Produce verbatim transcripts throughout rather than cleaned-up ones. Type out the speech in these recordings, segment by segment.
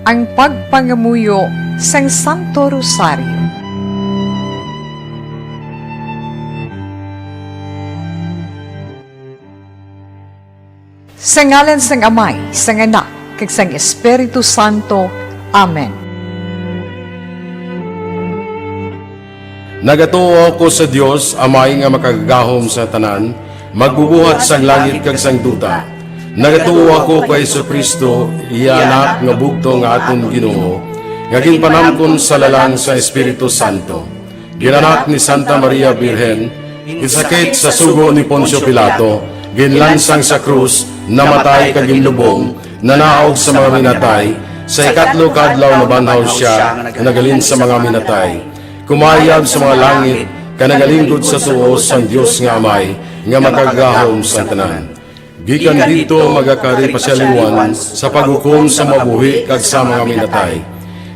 Ang pagpangamuyo sang Santo Rosario. Sa ngalan sang Amay, sang Anak, kag sang Espiritu Santo. Amen. Nagatuo ako sa Dios, Amay nga makagagahom sa tanan, magbubuhat sang langit kag sang duta. Nagatuo ako kay Jesu-Cristo, iya Anak nga bugtong nga aton Ginoo, nga ginpanamkon sa lalang sa Espiritu Santo. Ginanak ni Santa Maria Birhen, ginsakit sa sugo ni Poncio Pilato, ginlansang sa krus, namatay kag ginlubong, nanaog sa mga minatay, sa ikatlo ka adlaw nabanhaw sia, naghalin sa mga minatay. Kumayab sa mga langit, kag nagalinggod sa tuo sang Dios nga Amay, nga makagagahom sang tanan. Gikan didto magakari pa sia liwat sa paghukom sa mga buhi kag sa mga minatay.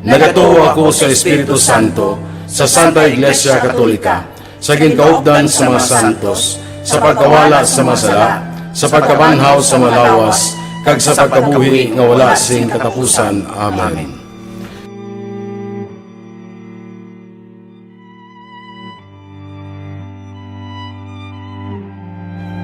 Nagatuo ako sa Espiritu Santo, sa Santa Iglesia Katolika, sa ginkaupdan sa mga santos, sa pagkawala sa mga sala, sa pagkabanhaw sa mga lawas, kag sa pagkabuhi nga wala sing katapusan. Amen.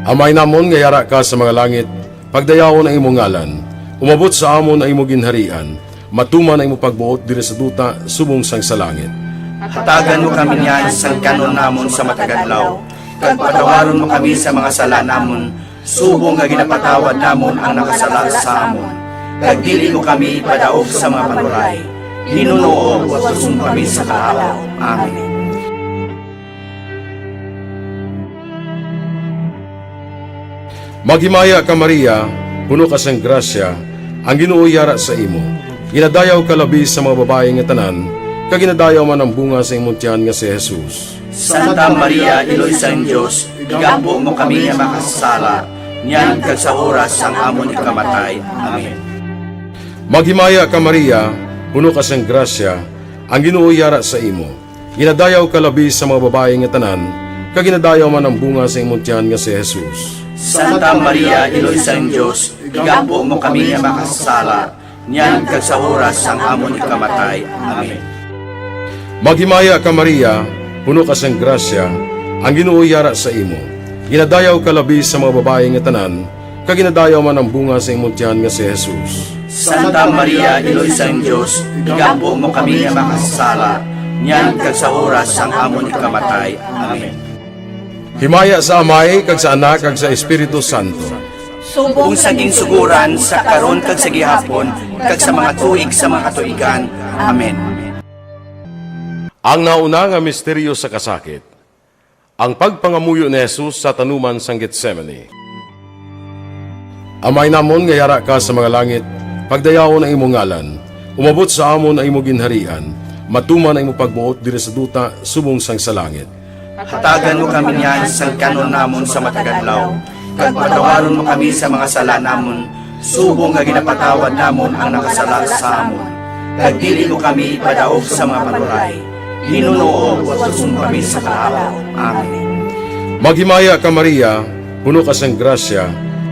Amay namon nga yara ka sa mga langit, pagdayawon ang imo ngalan. Umabot sa amon ang imo ginharian. Matuman ang imo pagbuot diri sa duta subong sang sa langit. Hatagan mo kami niyan sang kan-on namon sa matag adlaw, kag patawaron mo kami sa mga sala namon, subong nga ginapatawad namon ang nakasala sa amon, kag dili mo kami ipadaog sa mga panuray. Ginoo, watuson mo kami sa kahawa. Amen. Maghimaya ka, Maria, puno ka sang grasya, ang Ginoo yara sa imo. Ginadayaw ka labi sa mga babayi nga tanan, kag ginadayaw man ang bunga sa imong tiyan nga si Jesus. Santa Maria, Iloy sang Dios, igampo mo kami nga makasasala, niyan kag sa oras sang amon ikamatay. Amen. Maghimaya ka, Maria, puno ka sang grasya, ang Ginoo yara sa imo. Ginadayaw ka labi sa mga babayi nga tanan, kag ginadayaw man ang bunga sa imong tiyan nga si Jesus. Santa Maria, Iloy sang Dios, igampo mo kami nga makasasala, niyan kag sa oras sang amon ikamatay. Amen. Maghimaya ka, Maria, puno ka sang grasya, ang Ginoo yara sa imo. Ginadayaw ka labi sa mga babayi nga tanan, kag ginadayaw man ang bunga sa imong tiyan nga si Jesus. Santa Maria, Iloy sang Dios, igampo mo kami nga makasasala, niyan kag sa oras sang amon ikamatay. Amen. Himaya sa Amay, kag sa Anak, kag sa Espiritu Santo. Subong sa ginsugoran, sa karon, kag sa gihapon, kag sa mga tuig sa mga katuigan. Amen. Ang nauna nga misteryo sa kasakit, ang pagpangamuyo ni Jesus sa tanuman sang Getsemani. Amay namon nga yara ka sa mga langit, pagdayawon ang imo ngalan, umabot sa amon ang imo ginharian, matuman ang imo pagbuot diri sa duta subong sang sa langit. Hatagan mo kami niyan sang kan-on namon sa matag adlaw, kag patawaron mo kami sa mga sala namon, subong nga ginapatawad namon ang nakasala sa amon. Kag dili mo kami ipadaog sa mga panuray. Ginoo, watuson mo kami sa kahawa. Amen. Maghimaya ka, Maria, puno ka sang grasya,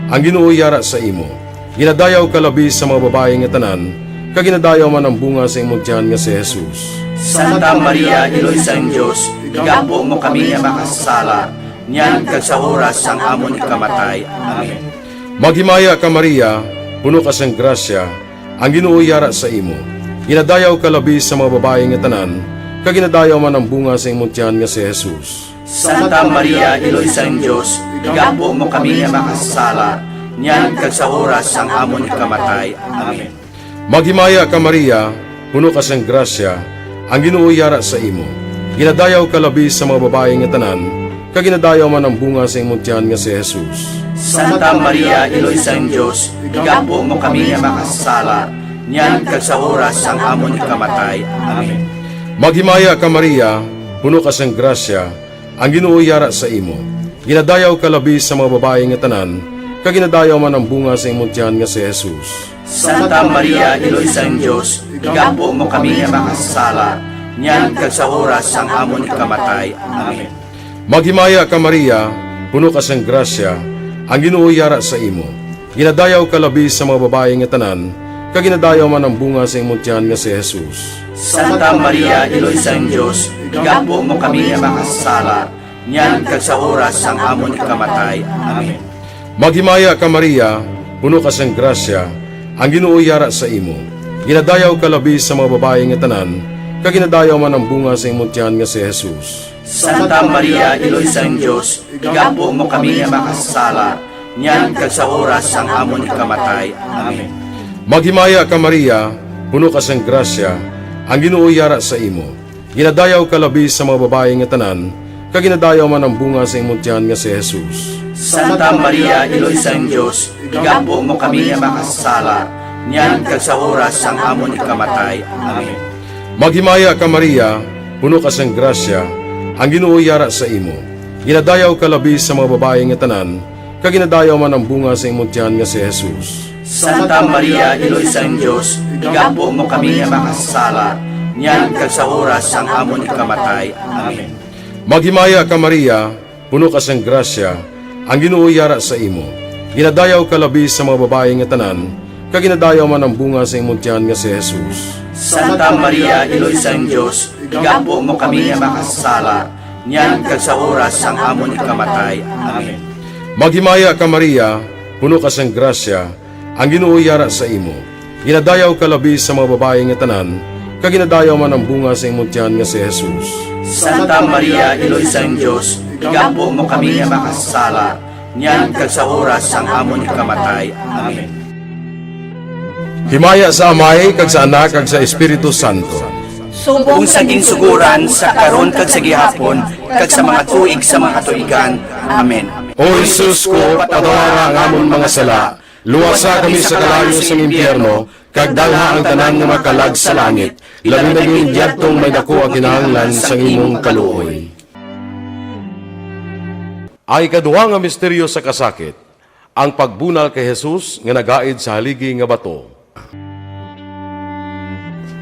ang Ginoo yara sa imo. Ginadayaw ka labi sa mga babayi nga tanan, kag ginadayaw man ang bunga sa imong tiyan nga si Jesus. Santa Maria, Iloy sang Dios, igampo mo kami nga makasasala, niyan kag sa oras sang amon ikamatay. Amen. Maghimaya ka, Maria, puno ka sang grasya, ang Ginoo yara sa imo. Ginadayaw ka labi sa mga babayi nga tanan, kag ginadayaw man ang bunga sa imong tiyan nga si Jesus. Santa Maria, Iloy sang Dios, igampo mo kami nga makasasala, niyan kag sa oras sang amon ikamatay. Amen. Maghimaya ka, Maria, puno ka sang grasya, ang Ginoo yara sa imo. Ginadayaw ka labi sa mga babayi nga tanan, kag ginadayaw man ang bunga sa imong tiyan nga si Jesus. Santa Maria, Iloy sang Dios, igampo mo kami nga makasasala, niyan kag sa oras sang amon ikamatay. Amen. Maghimaya ka, Maria, puno ka sang grasya, ang Ginoo yara sa imo. Ginadayaw ka labi sa mga babayi nga tanan, kag ginadayaw man ang bunga sa imong tiyan nga si Jesus. Santa Maria, Iloy sang Dios, igampo mo kami nga makasasala, niyan kag sa oras sang amon ikamatay. Amen. Maghimaya ka, Maria, puno ka sang grasya, ang Ginoo yara sa imo. Ginadayaw ka labi sa mga babayi nga tanan, kag ginadayaw man ang bunga sa imong tiyan nga si Jesus. Santa Maria, Iloy sang Dios, igampo mo kami nga makasasala, niyan kag sa oras sang amon ikamatay. Amen. Maghimaya ka, Maria, puno ka sang grasya, ang Ginoo yara sa imo. Ginadayaw ka labi sa mga babayi nga tanan, kag ginadayaw man ang bunga sa imong tiyan nga si Jesus. Santa Maria, Iloy sang Dios, igampo mo kami nga makasasala, niyan kag sa oras sang amon ikamatay. Amen. Maghimaya ka, Maria, puno ka sang grasya, ang Ginoo yara sa imo. Ginadayaw ka labi sa mga babayi nga tanan, kag ginadayaw man ang bunga sa imong tiyan nga si Jesus. Santa Maria, Iloy sang Dios, igampo mo kami nga makasasala, niyan kag sa oras sang amon ikamatay. Amen. Maghimaya ka, Maria, puno ka sang grasya, ang Ginoo yara sa imo. Ginadayaw ka labi sa mga babayi nga tanan, kag ginadayaw man ang bunga sa imong tiyan nga si Jesus. Santa Maria, Iloy sang Dios, igampo mo kami nga makasasala, niyan kag sa oras sang amon ikamatay. Amen. Maghimaya ka, Maria, puno ka sang grasya, ang Ginoo yara sa imo. Ginadayaw ka labi sa mga babayi nga tanan, kag ginadayaw man ang bunga sa imong tiyan nga si Jesus. Santa Maria, Iloy sang Dios, igampo mo kami nga makasasala, niyan kag sa oras sang amon ikamatay. Amen. Maghimaya ka, Maria, puno ka sang grasya, ang Ginoo yara sa imo. Ginadayaw ka labi sa mga babayi nga tanan, kag ginadayaw man ang bunga sa imong tiyan nga si Jesus. Santa Maria, Iloy sang Dios, igampo mo kami nga makasasala, niyan kag sa oras sang amon ikamatay. Amen. Himaya sa Amay, kag sa Anak, kag sa Espiritu Santo. Subong sa ginsugoran, sa karon kag sa gihapon, kag sa mga tuig sa mga katuigan. Amen. O Jesus ko, patawara ang amon mga sala, luwasa kami sa kalayo sang impyerno, kag dalha ang tanan nga makalag sa langit, labi na gid yadtong may daku ang kinahanglan sang imong kaluoy. Ang ikaduha nga misteryo sa kasakit, ang pagbunal kay Jesus nga nagaid sa haligi nga bato.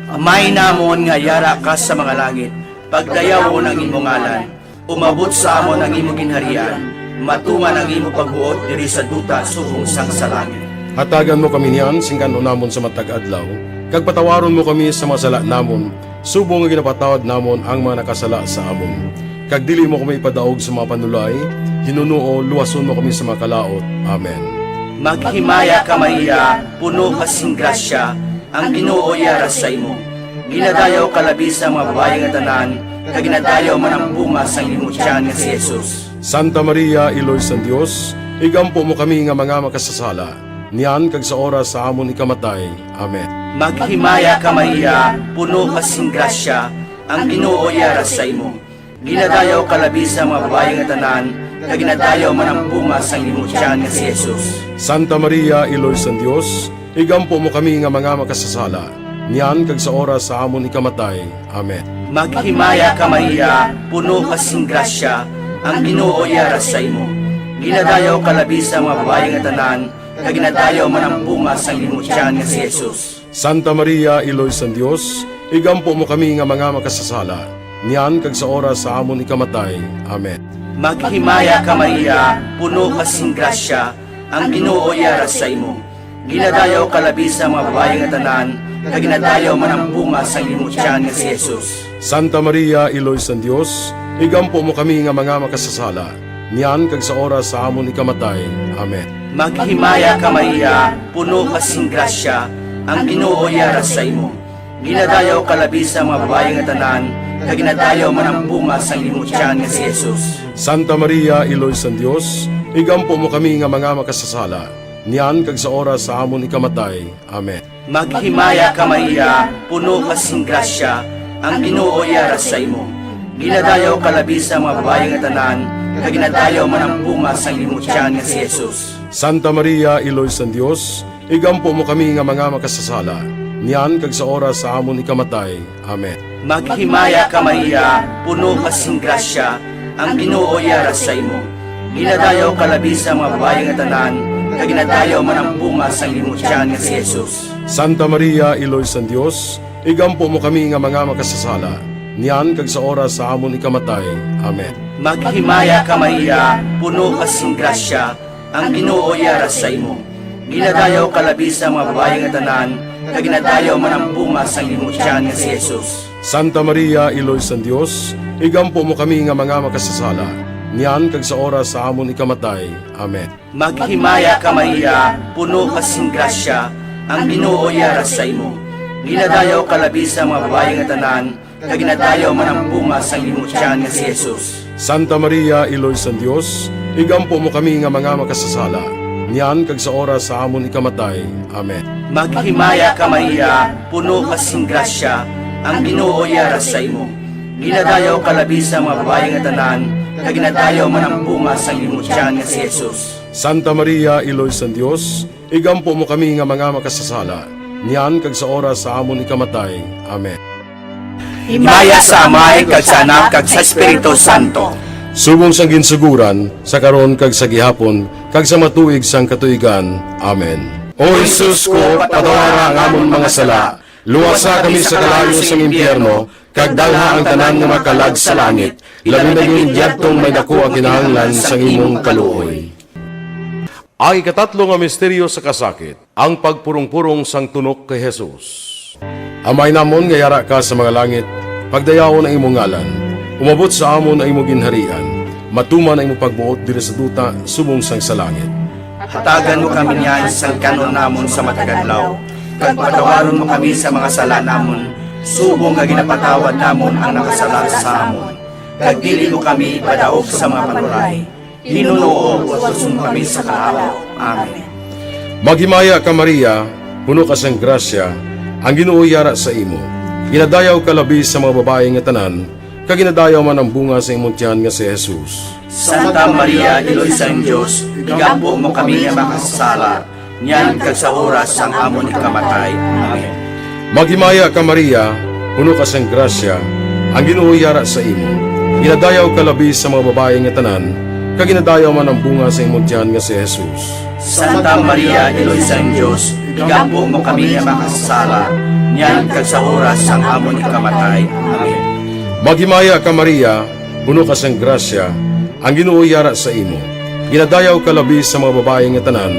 Amay namon nga yara ka sa mga langit, pagdayawon ang imo ngalan, umabot sa amon ang imo ginharian, matuman ang imo pagbuot diri sa duta subong sang sa langit. Hatagan mo kami niyan sing kan-on namon sa matag adlaw, kag patawaron mo kami sa mga sala namon, subong nga ginapatawad namon ang mga nakasala sa amon. Kag dili mo kami ipadaog sa mga panulay, hinunoo, luwason mo kami sa mga kalaut. Amen. Maghimaya ka, Maria, puno ka sing grasya, ang Ginoo yara sa imo. Ginadayaw ka labi sa mga babayi nga tanan, kag ginadayaw man ang bunga sang imo tiyan nga si Jesus. Santa Maria, Iloy sang Dios, igampo mo kami nga mga makasasala, niyan kag sa oras sa amon ikamatay. Amen. Maghimaya ka, Maria, puno ka sing grasya, ang Ginoo yara sa imo. Ginadayaw ka labi sa mga babayi nga tanan, kag ginadayaw man ang bunga sang imo tiyan nga si Jesus. Santa Maria, Iloy sang Dios, igampo mo kami nga mga makasasala, niyan kag sa oras sa amon ikamatay. Amen. Maghimaya ka, Maria, puno ka sing grasya, ang Ginoo yara sa imo. Ginadayaw ka labi sa mga babayi nga tanan, kag ginadayaw man ang bunga sang imo tiyan nga si Jesus. Santa Maria, Iloy sang Dios, igampo mo kami nga mga makasasala, niyan kag sa oras sa amon ikamatay. Amen. Maghimaya ka, Maria, puno ka sing grasya, ang Ginoo yara sa imo. Ginadayaw ka labi sa mga babayi nga tanan, kag ginadayaw man ang bunga sang imo tiyan nga si Jesus. Santa Maria, Iloy sang Dios, igampo mo kami nga mga makasasala, niyan kag sa oras sa amon ikamatay. Amen. Maghimaya ka, Maria, puno ka sing grasya, ang Ginoo yara sa imo. Ginadayaw ka labi sa mga babayi nga tanan, kag ginadayaw man ang bunga sang imo tiyan nga si Jesus. Santa Maria, Iloy sang Dios, igampo mo kami nga mga makasasala, niyan kag sa oras sa amon ikamatay. Amen. Maghimaya ka, Maria, puno ka sing grasya, ang Ginoo yara sa imo. Ginadayaw ka labi sa mga babayi nga tanan, kag ginadayaw man ang bunga sang imo tiyan nga si Jesus. Santa Maria, Iloy sang Dios, igampo mo kami nga mga makasasala, niyan kag sa oras sa amon ikamatay. Amen. Maghimaya ka, Maria, puno ka sing grasya, ang Ginoo yara sa imo. Ginadayaw ka labi sa mga babayi nga tanan, kag ginadayaw man ang bunga sang imo tiyan nga si Jesus. Santa Maria, Iloy sang Dios, igampo mo kami nga mga makasasala, niyan kag sa oras sa amon ikamatay. Amen. Maghimaya ka, Maria, puno ka sing grasya, ang Ginoo yara sa imo. Ginadayaw ka labi sa mga babayi nga tanan, kag ginadayaw man ang bunga sang imong tiyan nga si Jesus. Santa Maria, Iloy sang Dios, igampo mo kami nga mga makasasala, niyan kag sa oras sa amon ikamatay. Amen. Maghimaya ka, Maria, puno ka sing grasya, ang Ginoo yara sa imo. Ginadayaw ka labi sa mga babayi nga tanan, kag ginadayaw man ang bunga sang imong tiyan nga si Jesus. Santa Maria, Iloy sang Dios, igampo mo kami nga mga makasasala, niyan kag sa oras sa amon ikamatay. Amen. Maghimaya ka, Maria, puno ka sing grasya, ang Ginoo yara sa imo. Ginadayaw ka labi sa mga babayi nga tanan, kag ginadayaw man ang bunga sang imong tiyan nga si Jesus. Santa Maria, Iloy sang Dios, igampo mo kami nga mga makasasala, niyan kag sa oras sa amon ikamatay. Amen. Himaya sa Amay, kag sa Anak, kag sa Espiritu Santo. Subong sang ginsuguran, sa karon, kag sa gihapon, kag sa matuig sang katuigan. Amen. O Jesus ko, patawara ang amon mga sala, luwasa kami sa kalayo sang impyerno, kag dalha ang tanan nga makalag sa langit, labi na gid yadtong may daku ang kinahanglan sang imong kaluoy. Ang ikatatlo nga misteryo sa kasakit, ang pagpurong-purong sang tunok kay Jesus. Amay namon nga yara ka sa mga langit, pagdayawon ang imong ngalan. Umabot sa amon ang imong ginharian. Matuman ang imong pagbuot diri sa duta subong sang sa langit. Hatagan mo kami niyan sang kan-on namon sa matag adlaw, kag patawaron mo kami sa mga sala namon, subong nga ginapatawad namon ang nakasala sa amon. Kag dili mo kami ipadaog sa mga panulay, Ginoo, luwason kami sa kalayo. Amen. Maghimaya ka, Maria, puno ka sang grasya, ang Ginoo yara sa imo. Ginadayaw ka labi sa mga babayi nga tanan, kag ginadayaw man ang bunga sa imong tiyan nga si Jesus. Santa Maria, Iloy sang Dios, igampo mo kami nga makasasala, niyan kag sa oras sang amon ikamatay. Amen. Maghimaya ka, Maria, puno ka sang grasya, ang Ginoo yara sa imo. Ginadayaw ka labi sa mga babayi nga tanan, kag ginadayaw man ang bunga sa imong tiyan nga si Jesus. Santa Maria, Iloy sang Dios, igampo mo kami nga makasasala, niyan kag sa oras sang amon ikamatay. Amen. Maghimaya ka, Maria, puno ka sang grasya, ang Ginoo yara sa imo. Ginadayaw ka labi sa mga babayi nga tanan,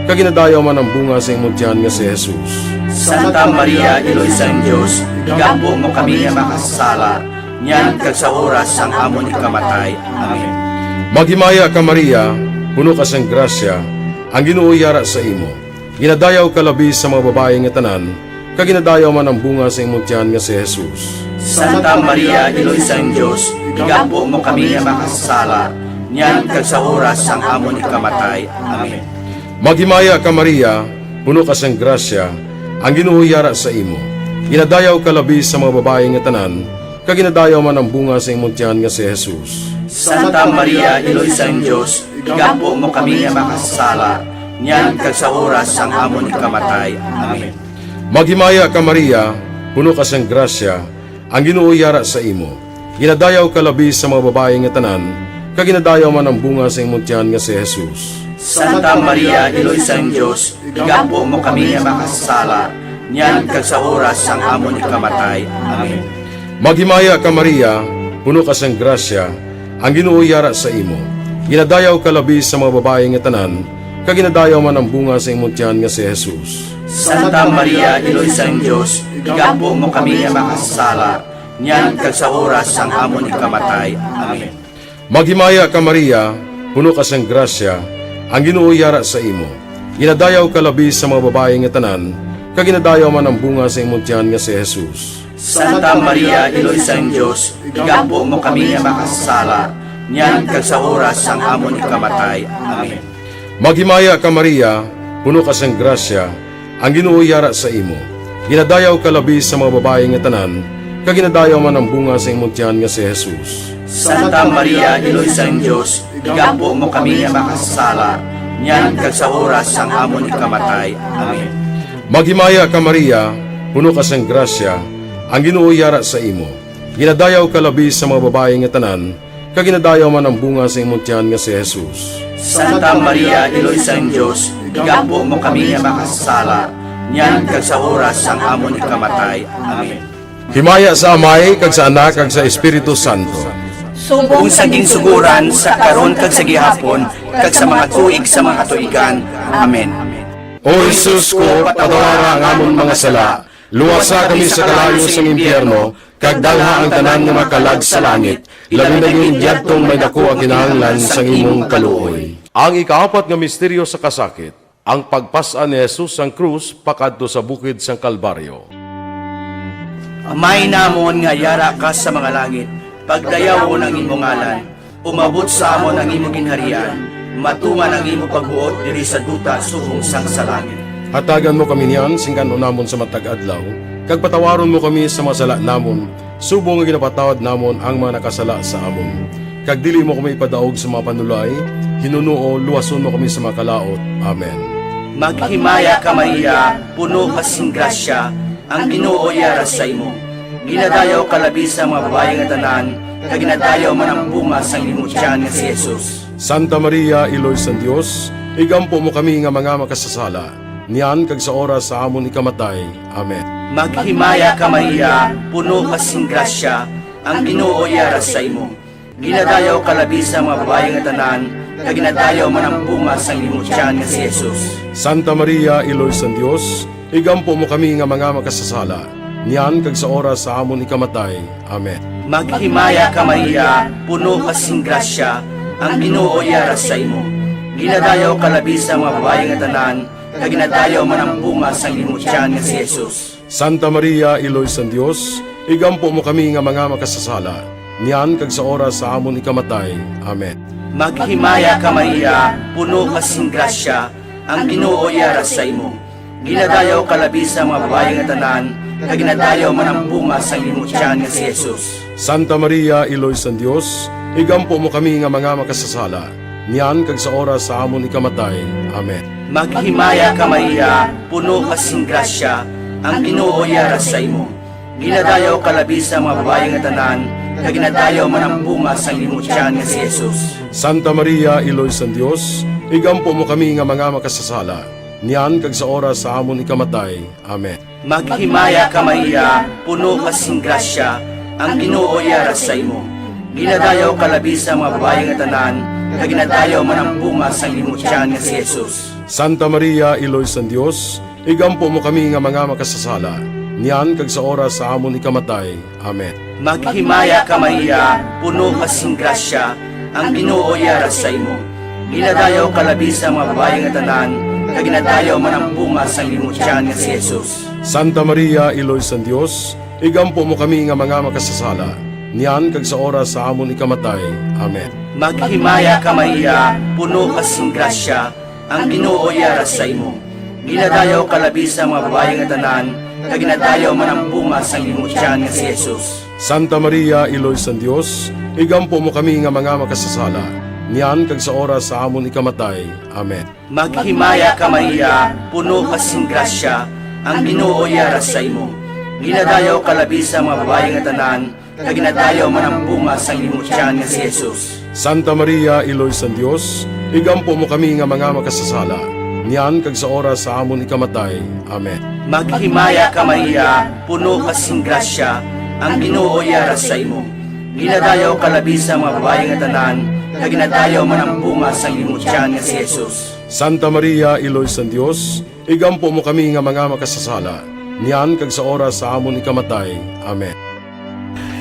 kag ginadayaw man ang bunga sa imong tiyan nga si Jesus. Santa Maria, Iloy sang Dios, igampo mo kami nga makasasala, niyan kag sa oras sang amon ikamatay. Amen. Maghimaya ka, Maria, puno ka sang grasya, ang Ginoo yara sa imo. Ginadayaw ka labi sa mga babayi nga tanan, kag ginadayaw man ang bunga sa imong tiyan nga si Jesus. Santa Maria, Iloy sang Dios, igampo mo kami nga makasasala, niyan kag sa oras sang amon ikamatay. Amen. Maghimaya ka, Maria, puno ka sang grasya, ang Ginoo yara sa imo. Ginadayaw ka labi sa mga babayi nga tanan, kag ginadayaw man ang bunga sa imong tiyan nga si Jesus. Santa Maria, Iloy sang Dios, igampo mo kami nga makasasala, niyan kag sa oras sang amon ikamatay. Amen. Maghimaya ka, Maria, puno ka sang grasya, ang Ginoo yara sa imo. Ginadayaw ka labi sa mga babayi nga tanan, kag ginadayaw man ang bunga sa imong tiyan nga si Jesus. Santa Maria, Iloy sang Dios, igampo mo kami nga makasasala, niyan kag sa oras sang amon ikamatay. Amen. Maghimaya ka, Maria, puno ka sang grasya, ang Ginoo yara sa imo. Ginadayaw ka labi sa mga babayi nga tanan, kag ginadayaw man ang bunga sa imong tiyan nga si Jesus. Santa Maria, Iloy sang Dios, igampo mo kami nga makasasala, niyan kag sa oras sang amon ikamatay. Amen. Maghimaya ka, Maria, puno ka sang grasya, ang Ginoo yara sa imo. Ginadayaw ka labi sa mga babayi nga tanan, kag ginadayaw man ang bunga sa imong tiyan nga si Jesus. Santa Maria, Iloy sang Dios, igampo mo kami nga makasasala, niyan kag sa oras sang amon ikamatay. Amen. Maghimaya ka, Maria, puno ka sang grasya, ang Ginoo yara sa imo. Ginadayaw ka labi sa mga babayi nga tanan, kag ginadayaw man ang bunga sa imong tiyan nga si Jesus. Santa Maria, Iloy sang Dios, igampo mo kami nga makasasala, niyan kag sa oras sang amon ikamatay. Amen. Maghimaya ka, Maria, puno ka sang grasya, ang Ginoo yara sa imo. Ginadayaw ka labi sa mga babayi nga tanan, kag ginadayaw man ang bunga sa imong tiyan nga si Jesus. Santa Maria, Iloy sang Dios, igampo mo kami nga makasasala, niyan kag sa oras sang amon ikamatay. Amen. Himaya sa Amay, kag sa Anak, kag sa Espiritu Santo. Subong sa ginsuguran, sa karon, kag sa gihapon, kag sa mga tuig sa mga katuigan. Amen. O Jesus ko, patawara ang amon mga sala, luwasa kami sa kalayo sang impyerno, kag dalha ang tanan nga mga kalag sa langit, labi na gid yadtong may daku ang kinahanglan sang imong kaluoy. Ang ikaapat nga misteryo sa kasakit, ang pagpas-an ni Jesus sang krus pakadto sa bukid sang Kalbaryo. Amay namon nga yara ka sa mga langit, pagdayawon ang imo ngalan. Umabot sa amon ang imo ginharian, matuman ang imo pagbuot diri sa duta subong sang sa langit. Hatagan mo kami niyan sing kan-on namon sa matag adlaw, kag patawaron mo kami sa mga sala namon, subong nga ginapatawad namon ang mga nakasala sa amon. Kag dili mo kami ipadaog sa mga panulay, hinunoo luwason mo kami sa mga kalaut. Amen. Maghimaya ka, Maria, puno ka sing grasya, ang Ginoo yara sa imo. Ginadayaw ka labi sa mga babayi nga tanan, kag ginadayaw man ang bunga sang imo tiyan nga si Jesus. Santa Maria, Iloy sang Dios, igampo mo kami nga mga makasasala, niyan kag sa oras sa amon ikamatay. Amen. Maghimaya ka, Maria, puno ka sing grasya, ang Ginoo yara sa imo. Ginadayaw ka labi sa mga babayi nga tanan, kag ginadayaw man ang bunga sang imo tiyan nga si Jesus. Santa Maria, Iloy sang Dios, igampo mo kami nga mga makasasala, niyan kag sa oras sa amon ikamatay. Amen. Maghimaya ka, Maria, puno ka sing grasya, ang Ginoo yara sa imo. Ginadayaw ka labi sa mga babayi nga tanan, kag ginadayaw man ang bunga sang imo tiyan nga si Jesus. Santa Maria, Iloy sang Dios, igampo mo kami nga mga makasasala, niyan kag sa oras sa amon ikamatay. Amen. Maghimaya ka, Maria, puno ka sing grasya, ang Ginoo yara sa imo. Ginadayaw ka labi sa mga babayi nga tanan, kag ginadayaw man ang bunga sang imo tiyan nga si Jesus. Santa Maria, Iloy sang Dios, igampo mo kami nga mga makasasala, niyan kag sa oras sa amon ikamatay. Amen. Maghimaya ka, Maria, puno ka sing grasya, ang Ginoo yara sa imo. Ginadayaw ka labi sa mga babayi nga tanan, kag ginadayaw man ang bunga sang imo tiyan nga si Jesus. Santa Maria, Iloy sang Dios, igampo mo kami nga mga makasasala, niyan kag sa oras sa amon ikamatay. Amen. Maghimaya ka, Maria, puno ka sing grasya, ang Ginoo yara sa imo. Ginadayaw ka labi sa mga babayi nga tanan, kag ginadayaw man ang bunga sang imo tiyan nga si Jesus. Santa Maria, Iloy sang Dios, igampo mo kami nga mga makasasala, niyan kag sa oras sa amon ikamatay. Amen. Maghimaya ka, Maria, puno ka sing grasya, ang Ginoo yara sa imo. Ginadayaw ka labi sa mga babayi nga tanan, kag ginadayaw man ang bunga sang imo tiyan nga si Jesus. Santa Maria, Iloy sang Dios, igampo mo kami nga mga makasasala, niyan kag sa oras sa amon ikamatay. Amen. Maghimaya ka, Maria, puno ka sing grasya, ang Ginoo yara sa imo. Ginadayaw ka labi sa mga babayi nga tanan, kag ginadayaw man ang bunga sang imo tiyan nga si Jesus. Santa Maria, Iloy sang Dios, igampo mo kami nga mga makasasala, niyan kag sa oras sa amon ikamatay. Amen. Maghimaya ka, Maria, puno ka sing grasya, ang Ginoo yara sa imo. Ginadayaw ka labi sa mga babayi nga tanan, kag ginadayaw man ang bunga sang imo tiyan nga si Jesus. Santa Maria, Iloy sang Dios, igampo mo kami nga mga makasasala, niyan kag sa oras sa amon ikamatay. Amen. Maghimaya ka, Maria, puno ka sing grasya, ang Ginoo yara sa imo. Ginadayaw ka labi sa mga babayi nga tanan, kag ginadayaw man ang bunga sang imo tiyan nga si Jesus. Santa Maria, Iloy sang Dios, igampo mo kami nga mga makasasala, niyan kag sa oras sa amon ikamatay. Amen.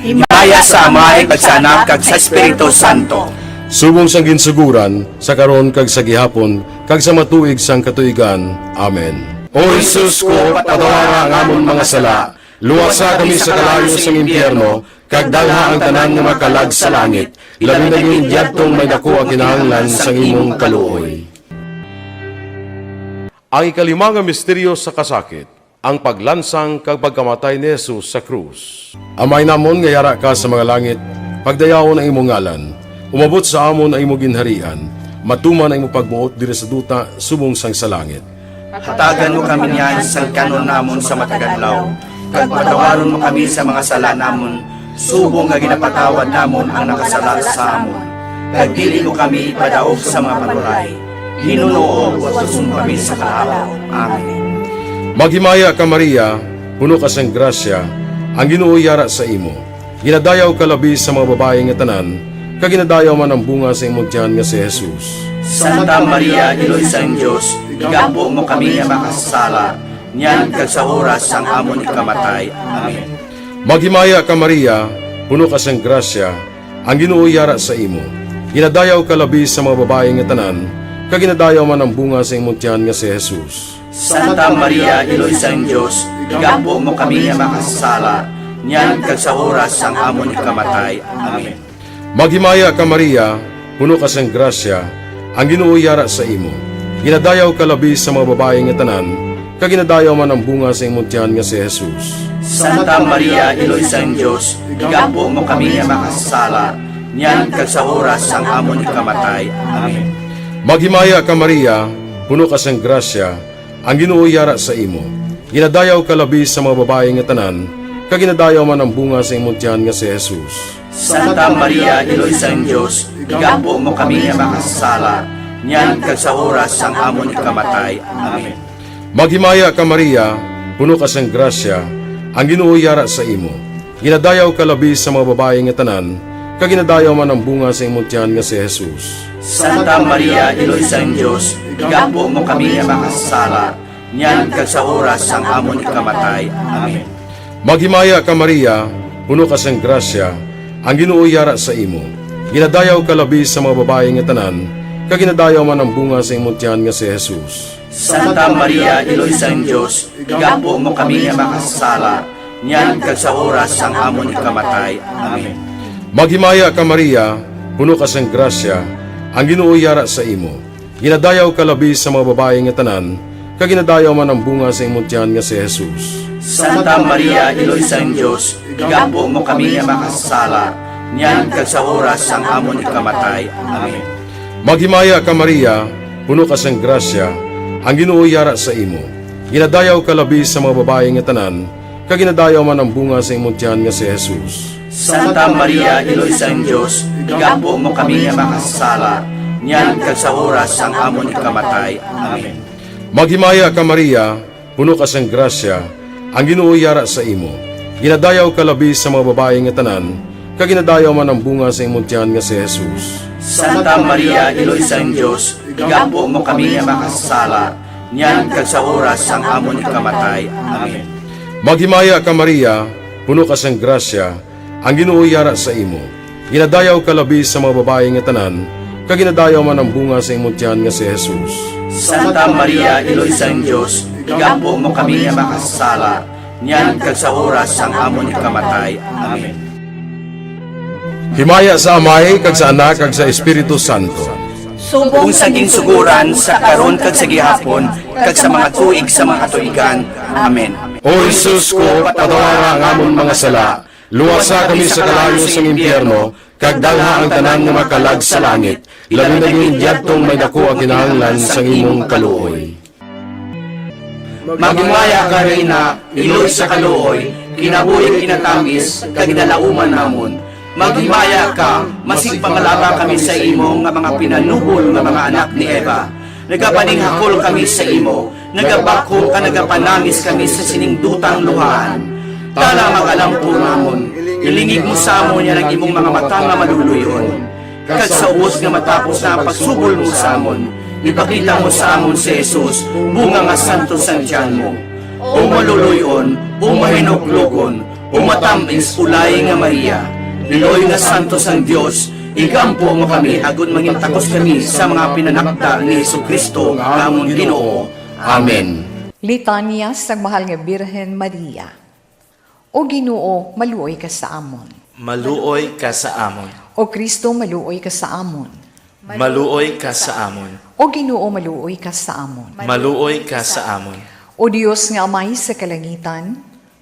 Himaya sa Amay, kag sa Anak, kag sa Espiritu Santo. Subong sang ginsugoran, sa karon kag sa gihapon, kag sa matuig sang katuigan. Amen. O Jesus ko, patawara ang amon mga sala, luwasa kami sa kalayo sang impyerno, kag dalha ang tanan nga mga kalag sa langit, labi na gid yadtong may daku ang kinahanglan sang imong kaluoy. Ang ikalima nga misteryo sa kasakit, ang paglansang kag pagkamatay ni Jesus sa krus. Amay namon nga yara ka sa mga langit, pagdayawon ang imong ngalan. Umabot sa amon ang imong ginharian. Matuman ang imong pagbuot diri sa duta subong sang sa langit. Hatagan mo kami niyan sang kan-on namon sa matag adlaw, kag patawaron mo kami sa mga sala namon, subong nga ginapatawad namon ang nakasala sa amon. Kag dili mo kami ipadaog sa mga panulay. Ginoo, luwason mo kami sa kalaut. Amen. Maghimaya ka, Maria, puno ka sang grasya, ang Ginoo yara sa imo. Ginadayaw ka labi sa mga babayi nga tanan, kag ginadayaw man ang bunga sa imong tiyan nga si Jesus. Santa Maria, Iloy sang Dios, igampo mo kami nga makasasala, niyan kag sa oras sang amon ikamatay. Amen. Maghimaya ka, Maria, puno ka sang grasya, ang Ginoo yara sa imo. Ginadayaw ka labi sa mga babayi nga tanan, kag ginadayaw man ang bunga sa imong tiyan nga si Jesus. Santa Maria, Iloy sang Dios, igampo mo kami nga makasasala, niyan kag sa oras sang amon ikamatay. Amen. Maghimaya ka, Maria, puno ka sang grasya, ang Ginoo yara sa imo. Ginadayaw ka labi sa mga babayi nga tanan, kag ginadayaw man ang bunga sa imong tiyan nga si Jesus. Santa Maria, Iloy sang Dios, igampo mo kami nga makasasala, niyan kag sa oras sang amon ikamatay. Amen. Maghimaya ka, Maria, puno ka sang grasya, ang Ginoo yara sa imo. Ginadayaw ka labi sa mga babayi nga tanan, kag ginadayaw man ang bunga sa imong tiyan nga si Jesus. Santa Maria, Iloy sang Dios, igampo mo kami nga makasasala, niyan kag sa oras sang amon ikamatay. Amen. Maghimaya ka, Maria, puno ka sang grasya, ang Ginoo yara sa imo. Ginadayaw ka labi sa mga babayi nga tanan, kag ginadayaw man ang bunga sa imong tiyan nga si Jesus. Santa Maria, Iloy sang Dios, igampo mo kami nga makasasala, niyan kag sa oras sang amon ikamatay. Amen. Maghimaya ka, Maria, puno ka sang grasya, ang Ginoo yara sa imo. Ginadayaw ka labi sa mga babayi nga tanan, kag ginadayaw man ang bunga sa imong tiyan nga si Jesus. Santa Maria, Iloy sang Dios, igampo mo kami nga makasasala, niyan kag sa oras sang amon ikamatay. Amen. Maghimaya ka, Maria, puno ka sang grasya, ang Ginoo yara sa imo. Ginadayaw ka labi sa mga babayi nga tanan, kag ginadayaw man ang bunga sa imong tiyan nga si Jesus. Santa Maria, Iloy sang Dios, igampo mo kami nga makasasala, niyan kag sa oras sang amon ikamatay. Amen. Maghimaya ka, Maria, puno ka sang grasya, ang Ginoo yara sa imo. Ginadayaw ka labi sa mga babayi nga tanan, kag ginadayaw man ang bunga sa imong tiyan nga si Jesus. Santa Maria, Iloy sang Dios, igampo mo kami nga makasasala, niyan kag sa oras sang amon ikamatay. Amen. Maghimaya ka, Maria, puno ka sang grasya, ang Ginoo yara sa imo. Ginadayaw ka labi sa mga babayi nga tanan, kag ginadayaw man ang bunga sa imong tiyan nga si Jesus. Santa Maria, Iloy sang Dios, igampo mo kami nga makasasala, niyan kag sa oras sang amon ikamatay. Amen. Maghimaya ka, Maria, puno ka sang grasya, ang Ginoo yara sa imo. Ginadayaw ka labi sa mga babayi nga tanan, kag ginadayaw man ang bunga sa imong tiyan nga si Jesus. Santa Maria, Iloy sang Dios, igampo mo kami nga makasasala, niyan kag sa oras sang amon ikamatay. Amen. Himaya sa Amay, kag sa Anak, kag sa Espiritu Santo. Subong sa ginsugoran, sa karon, kag sa gihapon, kag sa mga tuig sa mga katuigan. Amen. O Jesus ko, patawara ang amon mga sala, luwasa kami sa kalayo sang impyerno, kag dalha ang tanan nga makalag sa langit, labi na gid yadtong may daku ang kinahanglan sang imong kaluoy. Maghimaya ka, Reyna, iloy sa kaluoy, kinabuhi, kinatamis, kag ginalauman namon. Maghimaya ka, masigpangalaba kami sa imo nga mga pinanubol nga mga anak ni Eva. Nagapaninghakol kami sa imo, nagabakhom kag nagapanangis kami sa sining dutang luhaan. Tana, mag-alampo namon, ilingig mo sa amon yan ang imong mga mata nga maluluy-on. Kag sa ubos nga matapos na ang pagsubol mo sa amon, ipakita mo sa amon si Jesus, bunga nga santo sang tiyan mo. O maluloy-on, o mahinuklogon, o matamis, o laing nga Maria, iloy nga santo sang Dios, igampo mo kami agod mangin takos kami sa mga pinanakda ni Jesu-Cristo nga amon Ginoo. Amen. Litanya sang Mahal nga Birhen Maria. O Ginoo, maluoy ka sa amon. Maluoy ka sa amon. O Cristo, maluoy ka sa amon. Maluoy ka sa amon. O Ginoo, maluoy ka sa amon. Maluoy ka sa amon. O Dios nga Amay sa kalangitan.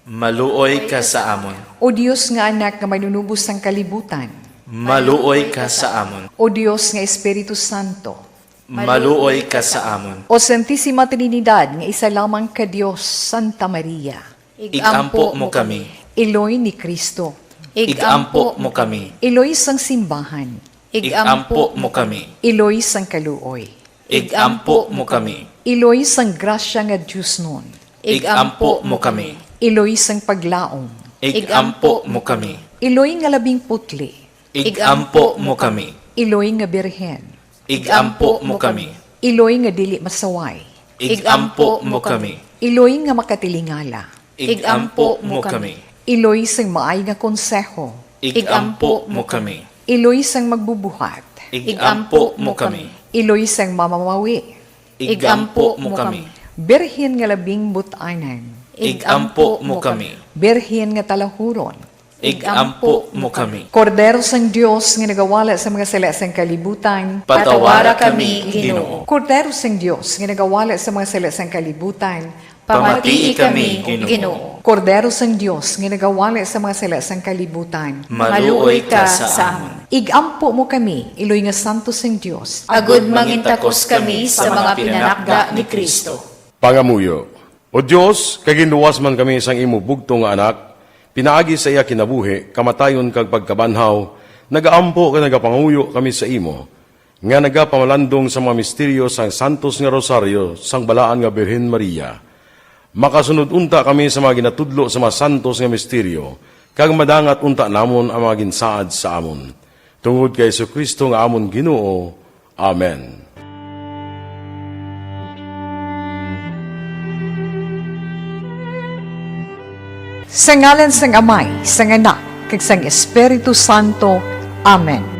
Maluoy ka sa amon. O Dios nga Anak nga Manunubos sang kalibutan. Maluoy ka sa amon. O Dios nga Espiritu Santo. Maluoy ka sa amon. O Santisima Trinidad nga isa lamang ka Dios, Santa Maria. Ig-ampo mo kami. Iloy ni Cristo. Ig-ampo mo kami. Iloy sang simbahan. Ig-ampo mo kami. Iloy sang kaluoy. Ig-ampo mo kami. Iloy sang grasya nga diosnon. Ig-ampo mo kami. Iloy sang paglaom. Ig-ampo mo kami. Iloy nga labing putli. Ig-ampo mo kami. Iloy nga birhen. Ig-ampo mo kami. Iloy nga dili masaway. Ig-ampo mo kami. Iloy nga makatilingala. Ig-ampo mo kami. Iloy sang maay nga konseho. Ig-ampo mo kami. Iloy sang magbubuhat. Ig-ampo mo kami. Iloy sang mamamawi. Ig-ampo mo kami. Birhen nga labing but-anan. Ig-ampo mo kami. Birhen nga talahuron. Ig-ampo mo kami. Kordero sang Dios nga nagawala sa mga sala sang kalibutan. Patawara kami, Ginoo. Kordero sang Dios nga nagawala sa mga sala sang kalibutan. Pamatii kami, Ginoo. Kordero sang Dios nga nagawala sa mga sala sang kalibutan. Maluoy ka sa amon. Ig-ampo mo kami, iloy nga santo sang Dios. Agod mangintakos kami sa mga pinanakda ni Cristo. Pangamuyo. O Dios, kay ginluwas man kami sang imo bugtong nga Anak, pinaagi sa iya kinabuhi, kamatayon kag pagkabanhaw, nagaampo kag nagapangamuyo kami sa imo, nga nagapamalandong sa mga misteryo sang santos nga rosaryo sang balaan nga Birhen Maria. Makasunod unta kami sa mga ginatudlo sa mga santos nga misteryo, kag madangat unta namon ang mga ginsaad sa amon. Tungod kay Jesu-Cristo nga amon Ginoo. Amen. Sa ngalan sang Amay, sang Anak, kag sang Espiritu Santo. Amen.